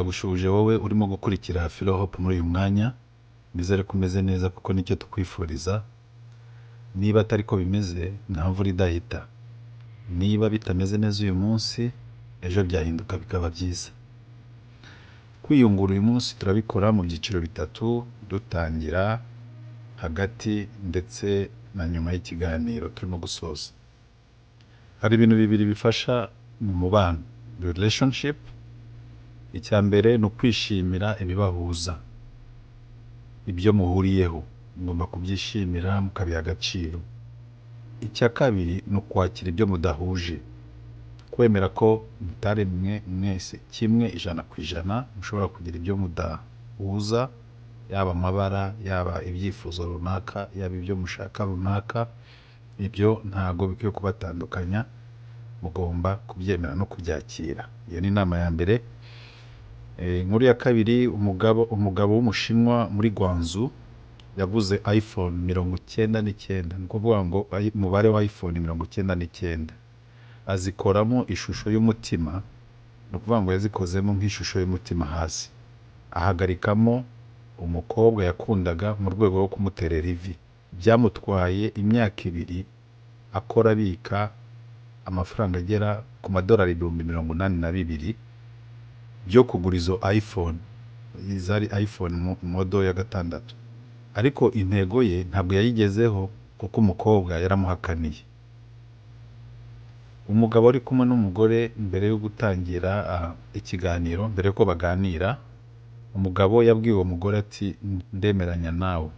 Ndagushuje wowe urimo gukurikira Philo Hope muri uyu mwanya, nizere ko umeze neza kuko nicyo tukwifuriza. Niba atari ko bimeze, nta mvura idahita. Niba bitameze neza uyu munsi, ejo byahinduka bikaba byiza. Kwiyungura uyu munsi turabikora mu byiciro bitatu, dutangira, hagati ndetse na nyuma y'ikiganiro turimo gusoza. Hari ibintu bibiri bifasha mu mubano, relationship. Icya mbere ni ukwishimira ibibahuza, ibyo muhuriyeho mugomba kubyishimira mukabiha agaciro. Icya kabiri ni ukwakira ibyo mudahuje, kwemera ko mutaremwe mwese kimwe 100%, mushobora kugira ibyo mudahuza, yaba amabara, yaba ibyifuzo runaka, yaba ibyo mushaka runaka, ibyo ntago bikwiye kubatandukanya, mugomba kubyemera no kubyakira. Iyo ni inama ya mbere. Inkuru ya kabiri, umugabo w'Umushinwa muri Guangzhou yaguze iPhone 99, ni ukuvuga ngo umubare wa iPhone 99, azikoramo ishusho y'umutima, ni ukuvuga ngo yazikozemo nk'ishusho y'umutima hasi, ahagarikamo umukobwa yakundaga mu rwego rwo kumuterera ivi. Byamutwaye imyaka 2 akora abika amafaranga agera ku madolari 82,000 byo kugura izo iPhone, zari iPhone model ya gatandatu. Ariko intego ye ntabwo yayigezeho kuko umukobwa yaramuhakaniye. Umugabo ari kumwe n'umugore mbere yo gutangira ikiganiro, mbere yuko baganira, umugabo yabwiye uwo mugore ati: "Ndemeranya nawe."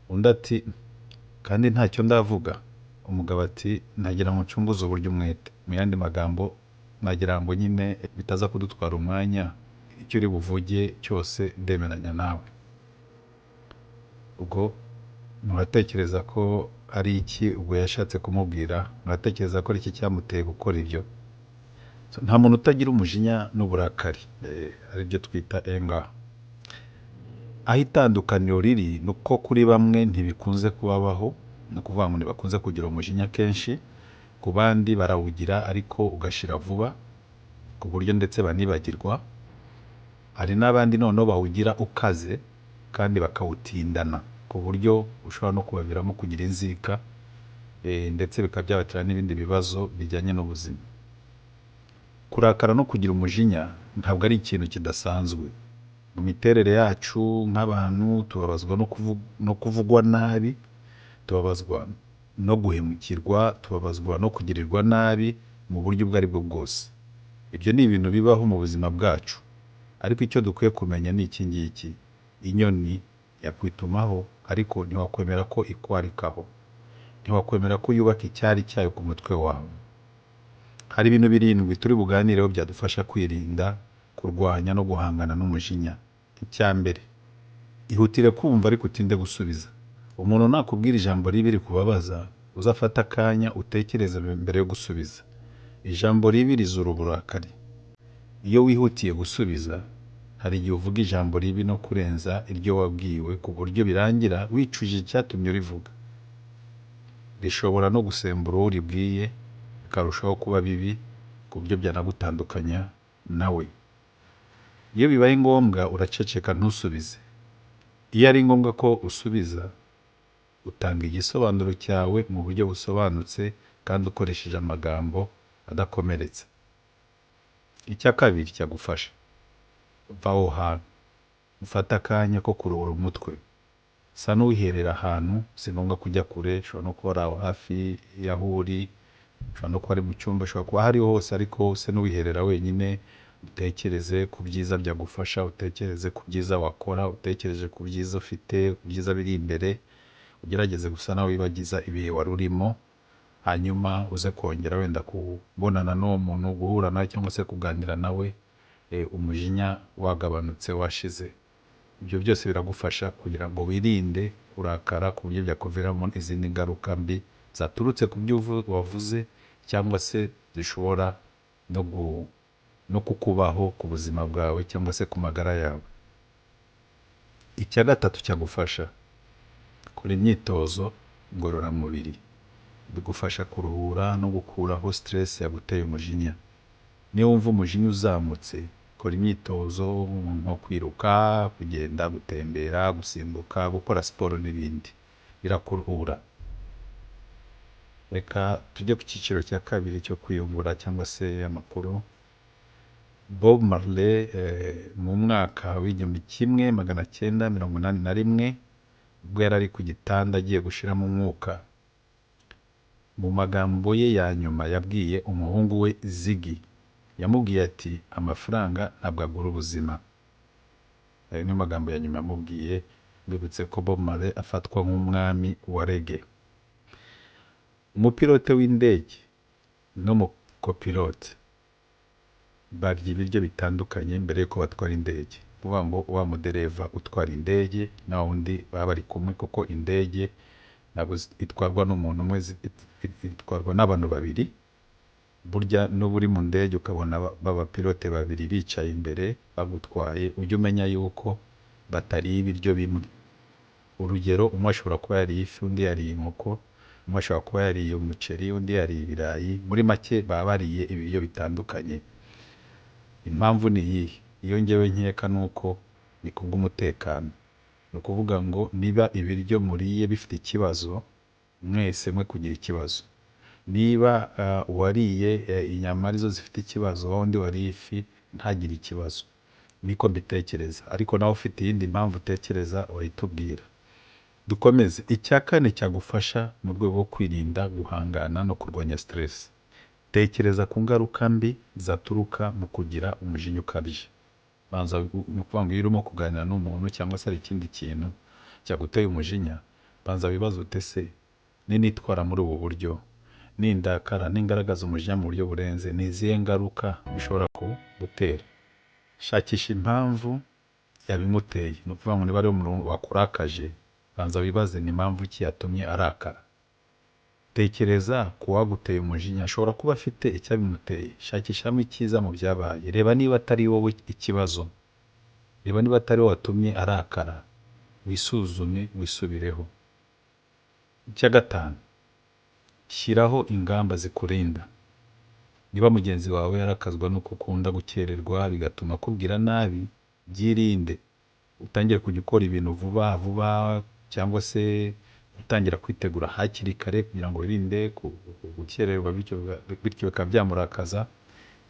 Undi ati: "Kandi ntacyo ndavuga." Umugabo ati: "Nagira ngo ncunguze uburyo umwete." Mu yandi magambo, nagira ngo nyine bitaza kudutwara umwanya, icyo uri buvuge cyose ndemeranya nawe. Ubwo muratekereza ko ari iki ubwo yashatse kumubwira? Muratekereza ko ari iki cyamuteye gukora ibyo? Nta muntu utagira umujinya n'uburakari, aribyo twita anger. Aho itandukaniro riri ni uko kuri bamwe ntibikunze kubabaho, ni ukuvuga ngo ntibakunze kugira umujinya kenshi, ku bandi barawugira ariko ugashira vuba, ku buryo ndetse banibagirwa. Hari n'abandi noneho bawugira ukaze kandi bakawutindana, ku buryo ushobora no kubaviramo kugira inzika, ndetse bikaba byabatera n'ibindi bibazo bijyanye n'ubuzima. Kurakara no kugira umujinya ntabwo ari ikintu kidasanzwe. Mu miterere yacu nk'abantu tubabazwa no kuvugwa nabi, tubabazwa no guhemukirwa, tubabazwa no kugirirwa nabi mu buryo ubwo ari bwo bwose. Ibyo ni ibintu bibaho mu buzima bwacu, ariko icyo dukwiye kumenya ni iki ngiki: inyoni yakwitumaho ariko ntiwakwemera ko ikwarikaho, ntiwakwemera ko yubaka icyari cyayo ku mutwe wawe. Hari ibintu birindwi turi buganireho byadufasha kwirinda, kurwanya no guhangana n'umujinya. Icya mbere, ihutire kumva ariko utinde gusubiza. Umuntu nakubwira ijambo ribi rikubabaza, uzafate akanya utekereze mbere yo gusubiza. Ijambo ribi rizura uburakari. Iyo wihutiye gusubiza, hari igihe uvuga ijambo ribi no kurenza iryo wabwiwe, ku buryo birangira wicujije icyatumye urivuga. Rishobora no gusembura uwo uribwiye, bikarushaho kuba bibi, ku buryo byanagutandukanya nawe. Iyo bibaye ngombwa uraceceka ntusubize. Iyo ari ngombwa ko usubiza, utanga igisobanuro cyawe mu buryo busobanutse kandi ukoresheje amagambo adakomeretsa. Icya kabiri cyagufasha, va aho hantu, ufate akanya ko kuruhura umutwe, sa n'uwiherera ahantu, si ngombwa kujya kure, ushobora no kuba ari aho hafi y'aho uri, ushobora no kuba ari mu cyumba, ushobora kuba aho ariho hose, ariko use n'uwiherera wenyine, utekereze ku byiza byagufasha, utekereze ku byiza wakora, utekereze ku byiza ufite, ku byiza biri imbere, ugerageze gusa naho wibagiza ibihe wari urimo, hanyuma uze kongera wenda kubonana n'uwo muntu, guhura nawe cyangwa se kuganira nawe, umujinya wagabanutse, washize. Ibyo byose biragufasha kugira ngo wirinde kurakara ku buryo byakuviramo izindi ngaruka mbi zaturutse ku byo wavuze cyangwa se zishobora no kukubaho ku buzima bwawe cyangwa se ku magara yawe. Icya gatatu cyagufasha, kora imyitozo ngororamubiri. Bigufasha kuruhura no gukuraho stress yaguteye umujinya. Niba wumva umujinya uzamutse, kora Kora imyitozo nko kwiruka, kugenda, gutembera, gusimbuka, gukora siporo n'ibindi, birakuruhura. Reka tujye ku cyiciro cya kabiri cyo kwiyungura cyangwa se amakuru. Bob Marley mu mwaka w'1981, ubwo yari ari ku gitanda agiye gushiramo umwuka, mu magambo ye ya nyuma yabwiye umuhungu we Ziggy, yamubwiye ati: "Amafaranga ntabwo agura ubuzima." Ayo niyo magambo ya nyuma yamubwiye. Mbibutse ko Bob Marley afatwa nk'umwami wa reggae. Umupilote w'indege n'umukopilote barya ibiryo bitandukanye mbere yuko batwara indege. Ni ukuvuga ngo wa mudereva utwara indege na wundi baba bari kumwe, kuko indege ntabwo itwarwa n'umuntu umwe, itwarwa n'abantu babiri. Burya nuba uri mu ndege ukabona b'abapilote babiri bicaye imbere bagutwaye, ujye umenya yuko batariye ibiryo bimwe. Urugero, umwe ashobora kuba yariye ifi, undi yariye inkoko, umwe ashobora kuba yariye umuceri, undi yariye ibirayi. Muri make baba bariye ibiryo bitandukanye. Impamvu ni iyihe? Iyo ngewe nkeka ni uko ni kubw'umutekano. Ni ukuvuga ngo niba ibiryo muriye bifite ikibazo, mwese mwe kugira ikibazo. Niba uwariye inyama arizo zifite ikibazo, wa wundi wariye ifi ntagire ikibazo. Niko mbitekereza, ariko nawe ufite iyindi mpamvu utekereza wayitubwira. Dukomeze. Icya kane cyagufasha mu rwego rwo kwirinda guhangana no kurwanya stress: tekereza ku ngaruka mbi zaturuka mu kugira umujinya ukabije. Banza, ni ukuvuga ngo iyo urimo kuganira n'umuntu cyangwa se hari ikindi kintu cyaguteye umujinya, banza wibaze uti: "Ese ninitwara muri ubu buryo, nindakara, ningaragaza umujinya mu buryo burenze, ni izihe ngaruka bishobora gutera?" Shakisha impamvu yabimuteye. Ni ukuvuga ngo niba ari umuntu wakurakaje, banza wibaze ni impamvu ki yatumye arakara. Tekereza ku waguteye umujinya, ashobora kuba afite icyabimuteye. Shakishamo icyiza mu byabaye. Reba niba atari wowe ikibazo, reba niba atari wowe watumye arakara, wisuzume, wisubireho. Icya gatanu, shyiraho ingamba zikurinda. Niba mugenzi wawe arakazwa n'uko ukunda gukererwa bigatuma akubwira nabi, byirinde. Utangire kujya ukora ibintu vuba vuba cyangwa se gutangira kwitegura hakiri kare kugira ngo wirinde gukererwa, bityo bikaba byamurakaza.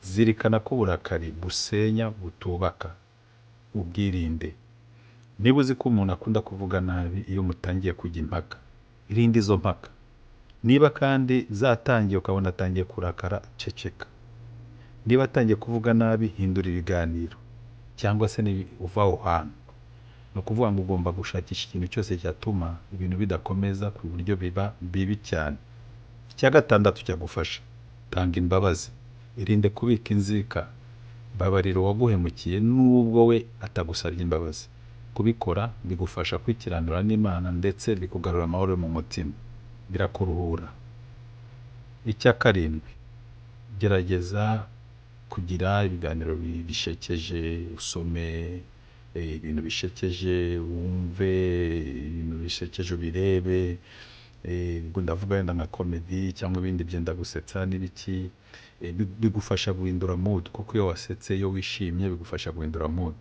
Zirikana ko uburakari busenya, butubaka, ubwirinde. Niba uzi ko umuntu akunda kuvuga nabi iyo mutangiye kujya impaka, irinde izo mpaka. Niba kandi zatangiye ukabona atangiye kurakara, ceceka. Niba atangiye kuvuga nabi, hindura ibiganiro cyangwa se uva aho hantu. Ni ukuvuga ngo ugomba gushakisha ikintu cyose cyatuma ibintu bidakomeza ku buryo biba bibi cyane. Icya gatandatu cyagufasha: tanga imbabazi. Irinde kubika inzika. Babarira uwaguhemukiye nubwo we atagusabye imbabazi. Kubikora bigufasha kwikiranura n'Imana ndetse bikugarura amahoro mu mutima, birakuruhura. Icya karindwi, gerageza kugira ibiganiro bishekeje, usome ibintu bishekeje, wumve ibintu bishekeje, ubirebe. Ubwo ndavuga wenda nka comedy cyangwa ibindi byenda gusetsa n'ibiki, bigufasha guhindura mood, kuko iyo wasetse, iyo wishimye, bigufasha guhindura mood.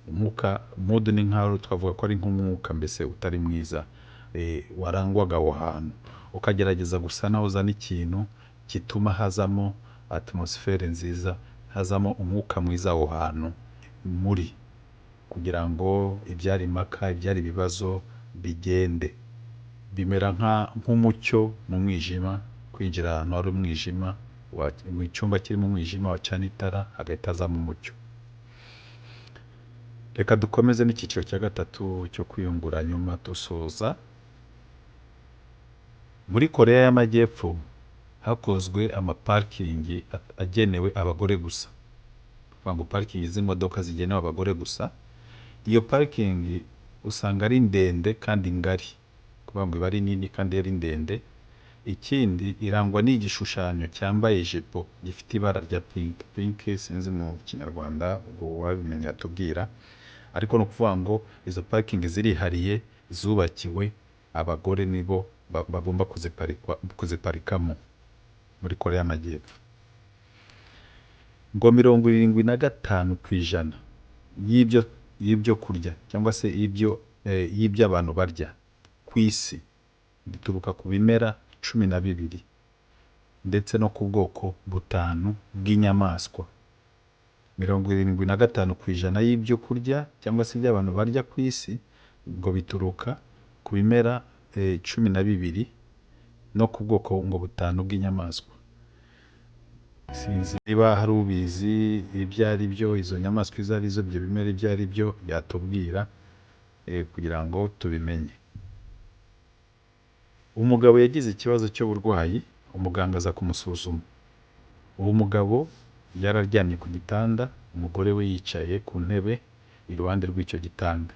Umwuka, mood ni nkaho twavuga ko ari nk'umwuka mbese utari mwiza warangwaga aho hantu, ukagerageza gusa naho uzana ikintu gituma hazamo atmosphere nziza, hazamo umwuka mwiza aho hantu muri, kugira ngo ibyari impaka, ibyari ibibazo bigende. Bimera nk'umucyo mu mwijima. Kwinjira ahantu hari umwijima, mu cyumba kirimo umwijima, wacana itara hagahita hazamo umucyo. Reka dukomeze n'icyiciro cya gatatu cyo kwiyungura, nyuma dusoza. Muri Koreya y'Amajyepfo hakozwe amaparikingi agenewe abagore gusa, kuvuga ngo parikingi z'imodoka zigenewe abagore gusa. Iyo parikingi usanga ari ndende kandi ngari, kuvuga ngo iba ari nini kandi ari ndende. Ikindi, irangwa n'igishushanyo cyambaye ijipo gifite ibara rya pink. Pink sinzi mu Kinyarwanda, ubwo uwabimenya yatubwira, ariko ni ukuvuga ngo izo parikingi zirihariye, zubakiwe abagore, nibo bagomba kuziparikamo muri Koreya y'Amajyepfo. Ngo 75% y'ibyo kurya cyangwa se y'ibyo abantu barya ku isi bituruka ku bimera 12 ndetse no ku bwoko butanu bw'inyamaswa. 75% y'ibyo kurya cyangwa se ibyo abantu barya ku isi ngo bituruka ku bimera 12 no ku bwoko ngo butanu bw'inyamaswa. Sinzi niba hari ubizi ibyo ari byo, izo nyamaswa izo ari zo, ibyo bimera ibyo ari byo, yatubwira kugira ngo tubimenye. Umugabo yagize ikibazo cy'uburwayi, umuganga aza kumusuzuma. Uwo mugabo yari aryamye ku gitanda, umugore we yicaye ku ntebe iruhande rw'icyo gitanda.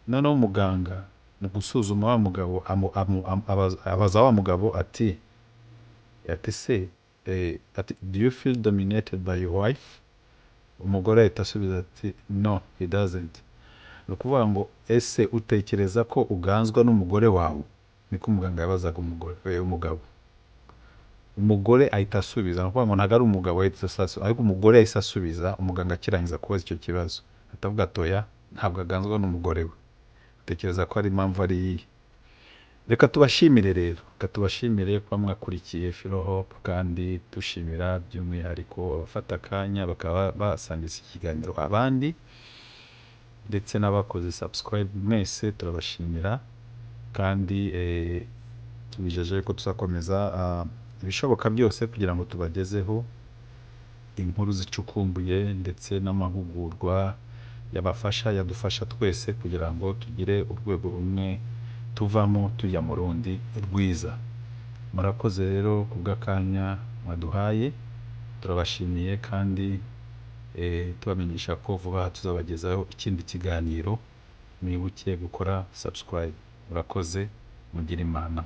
Noneho umuganga mu gusuzuma wa mugabo abaza wa mugabo ati: "Se," ati: "Do you feel dominated by your wife?" Umugore ahita asubiza ati: "No, he doesn't." Ni ukuvuga ngo: "Ese utekereza ko uganzwa n'umugore wawe?" Niko umuganga yabazaga umugore, umugabo. Umugore ahita asubiza, ni ukuvuga ngo ntabwo ari umugabo wahise asubiza, ariko umugore yahise asubiza umuganga akirangiza kubaza icyo kibazo. Ahita avuga ati: "Oya, ntabwo aganzwa n'umugore we." Utekereza ko ari impamvu ari iyihe? Reka tubashimire rero, reka tubashimire kuba mwakurikiye Philo Hope, kandi dushimira by'umwihariko abafata akanya bakaba basangiza iki kiganiro abandi, ndetse n'abakoze subscribe, mwese turabashimira. Kandi tubijeje ko tuzakomeza ibishoboka byose kugira ngo tubagezeho inkuru zicukumbuye ndetse n'amahugurwa yabafasha, yadufasha twese kugira ngo tugire urwego rumwe tuvamo tujya mu rundi rwiza. Murakoze rero kubw'akanya mwaduhaye, turabashimiye kandi tubamenyesha ko vuba aha tuzabagezaho ikindi kiganiro. Mwibuke gukora subscribe. Murakoze, mugire Imana.